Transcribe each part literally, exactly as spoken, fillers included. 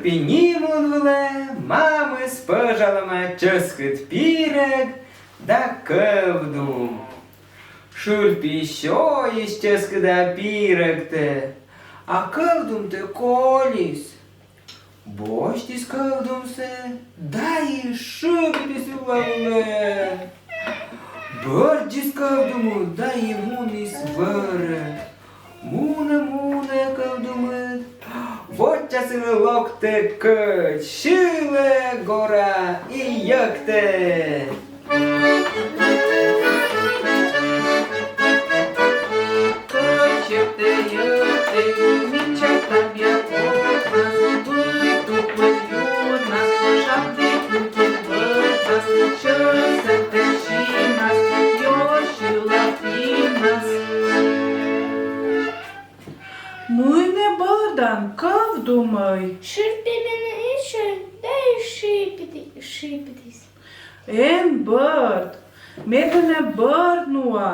Пинь нимлун вылӧ мамыс пӧжалӧма чӧскыд пирӧг да кӧвдум. Шырпи сёйис чӧскыда пирӧгтӧ, а кӧвдумтӧ колис. Босьтіс кӧвдумсӧ да и шыбитіс ывла вылӧ. Бӧрддзис кӧвдумыд да и муніс вӧрӧ. Мунӧ, мунӧ кӧвдумыд, воча сылы локтӧ кӧч, сьылӧ, гора и йӧктӧ. Кӧч йӧктӧ, йӧктӧ, мича табъя кокнас, вый тупыль юрнас, шабді кутіс бӧжнас, сьӧд сэтӧр синнас, ёсь йыла пиннас. Мый нӧ бӧрдан, кӧвдумӧй? Шырпи менӧ эз сёй да и шыбиті-, шыбитіс. Эн бӧрд, ме тэнӧ бӧрд нуа,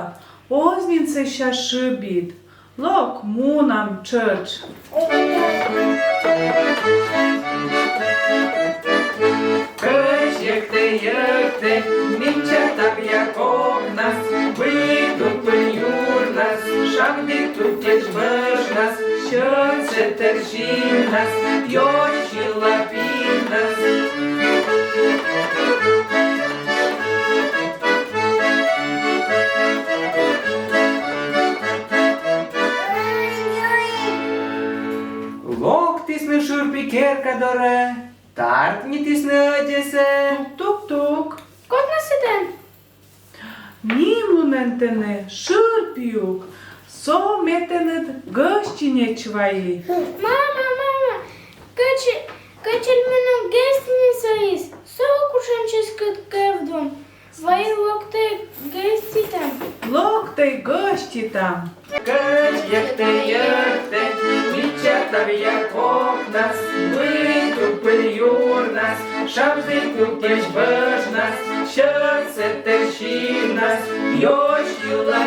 оз нин сэсся шыбит. Лок, мунам тшӧтш. Кӧч йӧктӧ, йӧктӧ, мича табъя кокнас, вый тупыль юрнас, шабді кутіс бӧжнас, сьӧд сэтӧр синнас, ёсь йыла пиннас. Локтісны шырпи керка дорӧ, тартмитісны ӧдзӧсӧ. Тук-тук-тук. Котнас сэтӧн? Нимлунӧн тэнӧ шырпиук, со ме тэныд гӧстинеч вайи. Мама, мама, кӧчӧ-, кӧчӧй меным гӧстинеч вайис, со кутшӧм чӧскыд кӧвдум. Вай локтӧй гӧститам. Локтӧй гӧститам. Кӧч йӧктӧ, йӧктӧ, мича табъя кокнас, вый тупыль юрнас, шабді кутіс бӧжнас, сьӧд сэтӧр синнас, ёсь йыла